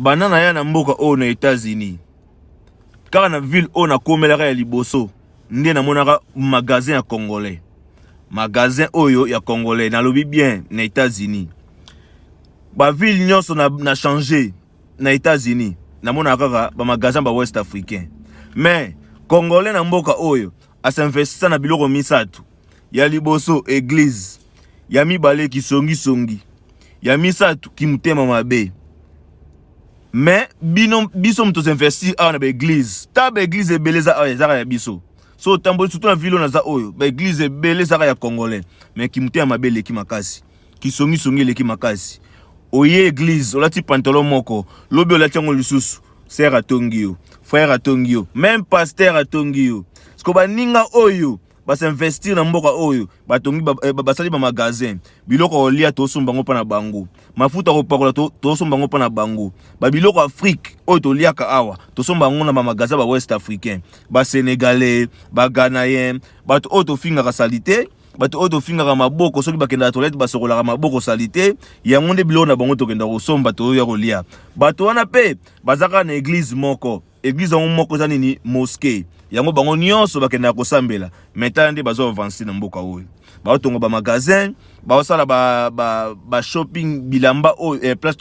Banda naya na mboka oyo na Etats-Unis, kaka na ville oyo nakomelaka ya liboso nde namonaka magasin ya congolais, magasin oyo ya congolais, nalobi bien na Etats-Unis. Ba ville nyonso na changer na Etats-Unis, namonaka kaka ba magasin ba West africain. Mais congolais na mboka oyo asinvestisa na biloko misato. Ya liboso église, ya mibale kisongisongi, ya misato kimutema mabe. Mais bino, biso moto toinvestir awa na baeglise, ta baeglise ebele eza awa, ezaka ya biso. So otamboli surtout na ville oyo naza oyo, baeglise ebele ezaka ya congolais, mais kimutema mabe eleki makasi, kisongisongi eleki makasi. Oye église, olati pantalon moko, lobi olati yango lisusu, sœur atongi yo, frère atongi yo, même pasteur atongi yo. Siko baninga oyo basinvestir na mboka oyo, batongi, basali bamagasin, biloko ya kolia tosomba yango mpa na bango, mafuta ya kopakola tosomba yango mpa na bango, babiloko Afrique oyo toliaka awa tosomba yango na bamagasin ba West africain, Basénégalais, Baghanéen, bato oyo tofingaka sali te, bato oyo tofingaka maboko soki bakendaka toilette basokolaka maboko sali te, yango nde biloko na bango tokenda kosomba, toya kolia. Bato wana mpe baza kaka na église moko. Église yango moko eza nini? Mosquée. Yango bango nyonso bakendaka kosambela. Mais tala nde bazo avance na mboka oyo, baotonga bamagasin, baosala ba shopping, bilamba oyo place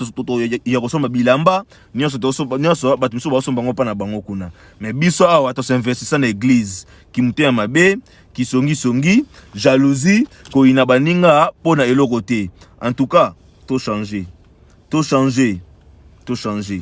ya kosomba bilamba nyonso, nyonso bato misusu baosomba yango mpa na bango kuna. Mais biso awa tosinvestisa na église, kimutema mabe, kisongisongi, jalousie, koyina baninga mpo na eloko te. En tout cas, tochanger, tochanger, tochanger.